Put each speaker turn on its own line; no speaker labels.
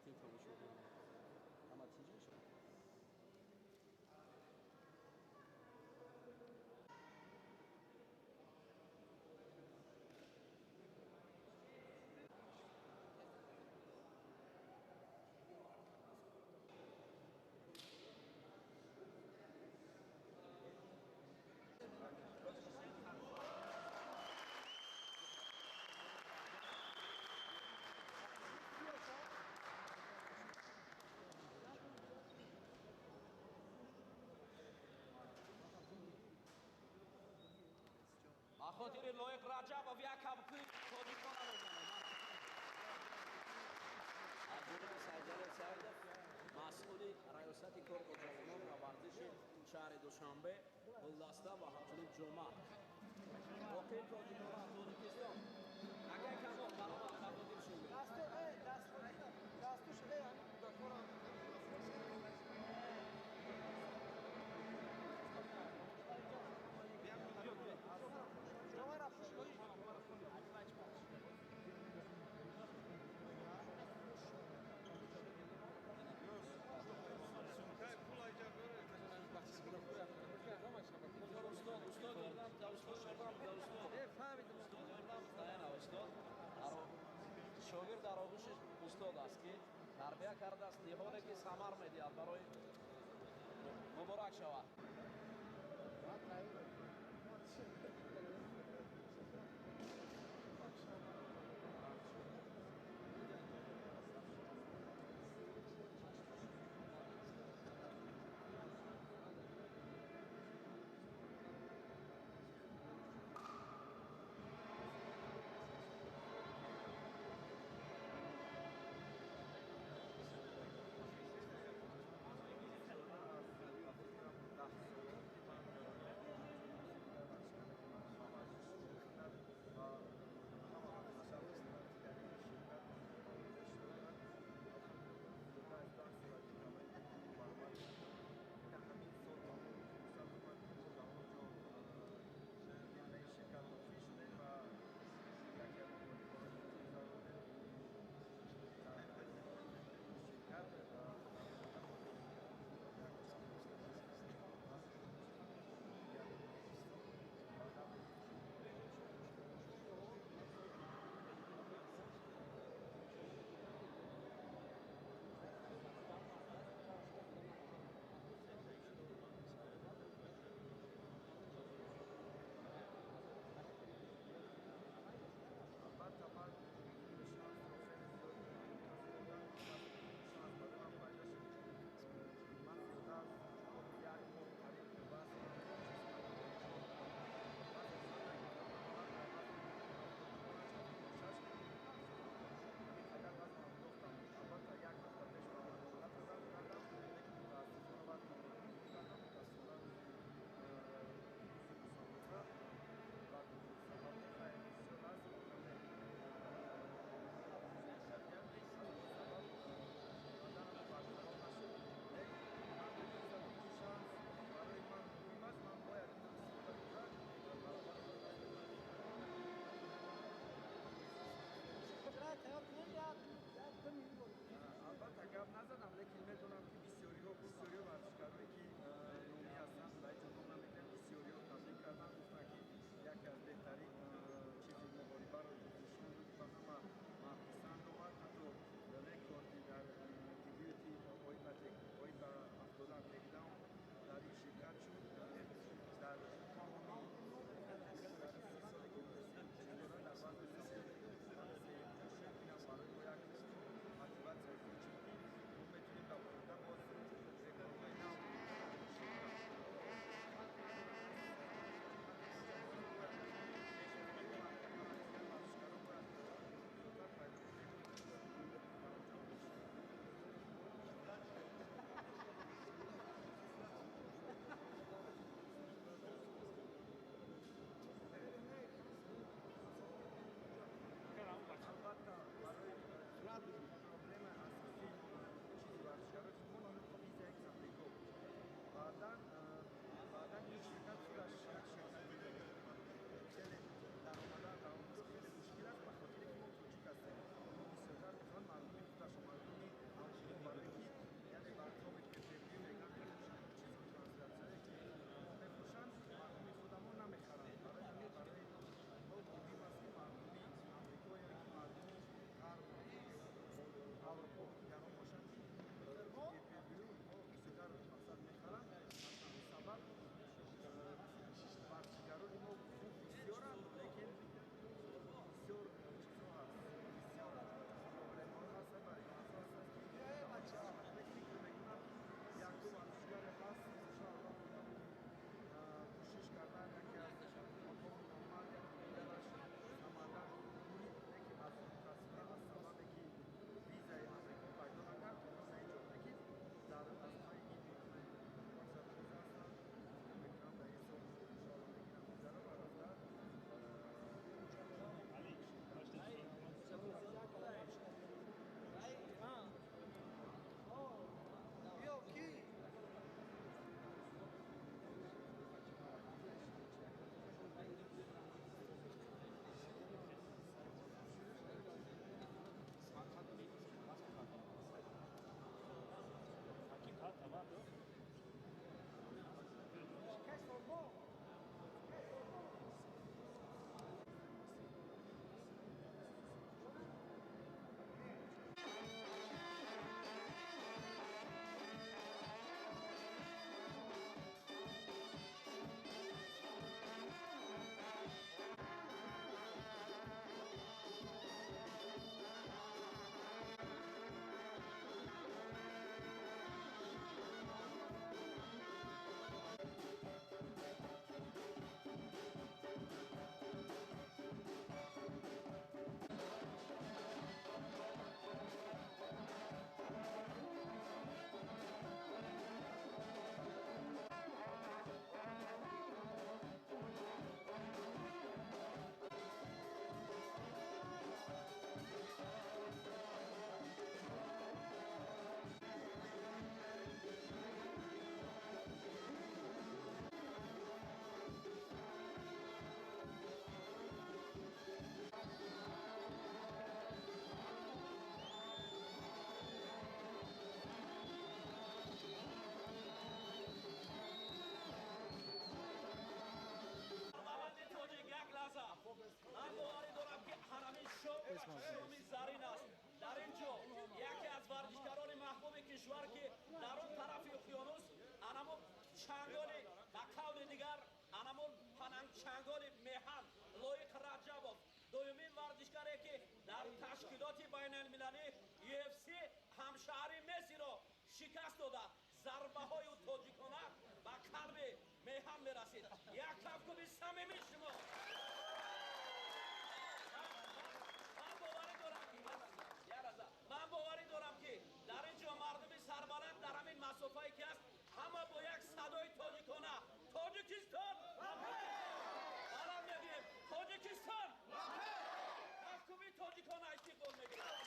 Гуфтем тамошобин ҳама тинҷ.
Ба хотири Лоиқ Раҷабов як кабки тоҷикона мезанад. Аз ҷониби Сайдҷалол Саидов, масъули раёсати кор бо ҷавонон ва варзиши шаҳри Душанбе, гулдаста ва ҳамчунин ҷома. Воқеи тоҷикона аз Тоҷикистон. Акай Камол, баромад, ба хотири шумо.
Дасту шуда, кӯдакҳоро.
Устод, устод ёрдам, устод ёрдам, устод. Устод ёрдам, даяна устод. Шогирд дар оғӯши устод аст, ки тарбия кардааст, ниҳоле ки самар медиҳад барои муборак шавад. Ҷоми зарин аст. Дар ин ҷо яке аз варзишгарони маҳбуби кишвар, ки дар он тарафи уқёнус анамо чанголи, ба қавли дигар, анамон чанголи меҳан, Лоиқ Раҷабов, дуюмин варзишгаре, ки дар ташкилоти байналмилалӣ UFC ҳамшаҳри Мессиро шикаст дода. Зарбаҳои тоҷикона ба қалби меҳан мерасид. Як кафкуби самимии шумо. Ман боварӣ дорам, ки ман боварӣ дорам, ки дар ин ҷо мардуми сарбаланд, дар ҳамин масофае ки аст, ҳама бо як садои тоҷикона «Тоҷикистон» баланд мегӯем. Тоҷикистон! Кафкуби тоҷикона истиқбол мегирад.